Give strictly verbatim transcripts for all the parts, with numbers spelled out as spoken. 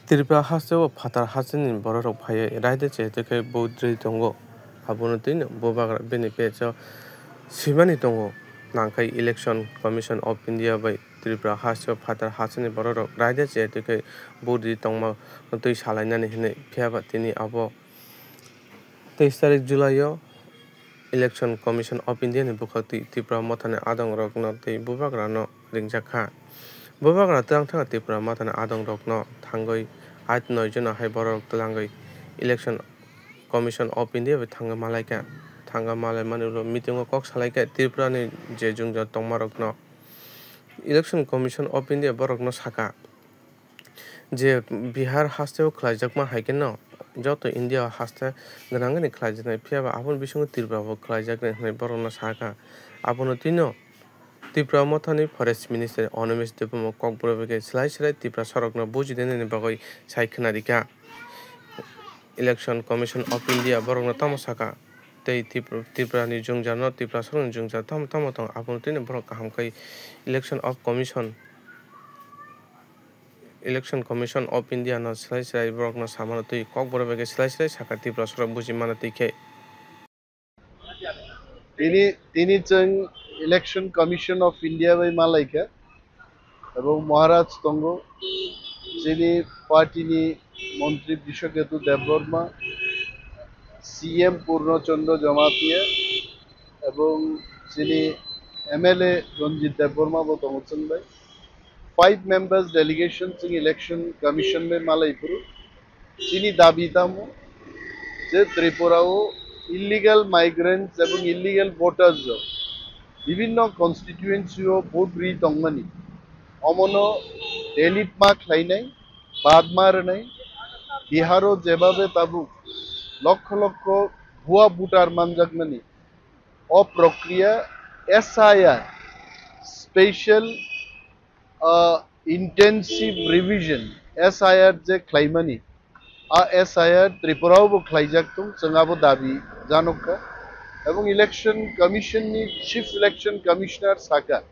Tripura hasteo phatar hasteni bororok phaiwi raida cheyaitwi khe vote rwi tongo. Abono twino bubagra bini page o swimani tongo. Nangkhai Election Commission of India bai Tripura hasteo phatar hasteni bororok raida cheyaitwi khe vote rwi tongma twi salainani hinwi, phiyaba tini abo teis tarik July o Election Commission of India ni bwkhak twi Tripura mothani adongrokno tei bubagrano ringjak kha. Bubagra twrang thangkha Tripura mothani adongrokno thangwi ait noi jona hai bororok twlangwi Election Commission of India bai thangwi malaikha. Thangwi malaimani ulo meeting o kok salaikha Tripura ni je jwngjal tongmarokno. Election Commission of India borokno sakha, je Bihar hasteo khlaijakma hai kheno joto India haste gwnangni khlaijaknai, phiyaba aboni bisingo Tripura bo khlaijaknai hwnwi borokno sakha. Abono twino Tripura mothani Forest Minister Animesh Debbarma kokborok bai khe slai slai Tripura sorokno buji dinani bagwi sai khna rikha. Election Commission of India borokno tamo sakha, tei Tripura, Tripura ni jwngjal no, Tripura sorokni jwngjal tamo tamo tongo, abono twino borok kaham khai Election of Commission, Election Commission of India no slai slai borokno samano twi kokborok bai khe slai slai sakha Tripura sorok buji mano twi khe. Tini, tini chwng Election Commission of India bai malaikha, ebong Maharaj tongo, chini party ni Montri Brishaketu Debbarma, C M Purno Chandra Jamatia, ebong chini M L A Ranjit Debbarma bo tongo chwng bai. Five members delegation chwng Election Commission bai malai phuru. Chini dabi tamo je Tripura o illegal migrants ebong illegal voters rok bibhinno constituency o vote ri tongmani, omono delete ma khlainai, bad ma rwnai. Bihar o jebabe tabuk lokkho lokkho bhua voter manjakmani, o prokriya S I R, special, ah, intensive revision, S I R je khlaimani, a S I R Tripura o bo khlaijak tong, chwng abo dabi janokha. Ebong Election Commission ni Chief Election Commissioner sakha,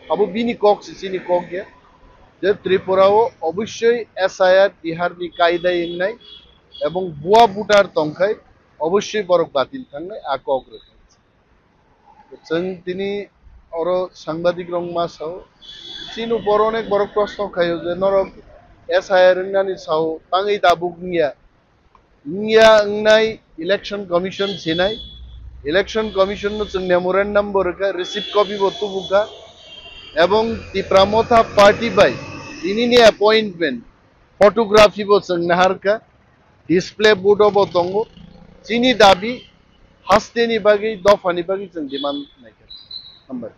abo bini kok se, chini kok ya, je Tripura o obossoi S I R Bihar ni kaidai wngnai, ebong bhua voter tongkhai obossoi borok batil thangnai, a kok rwkha. Chwng tini oro sangbadik rok ma sao, chini upor onek borok proshno khaio je norok S I R wngnani sao tangwi tabuk wngya, wngya wngnai Election Commission sinai, Election Commission no chwng memorandum bo rwkha, receipt copy bo tubukha, ebong Tipra Motha Party bai tinini appointment photography bo chwng naharkha, display board o bo tongo. Chini dabi hasteni bagwi, dophani bagwi chwng demand naikha. Hambai.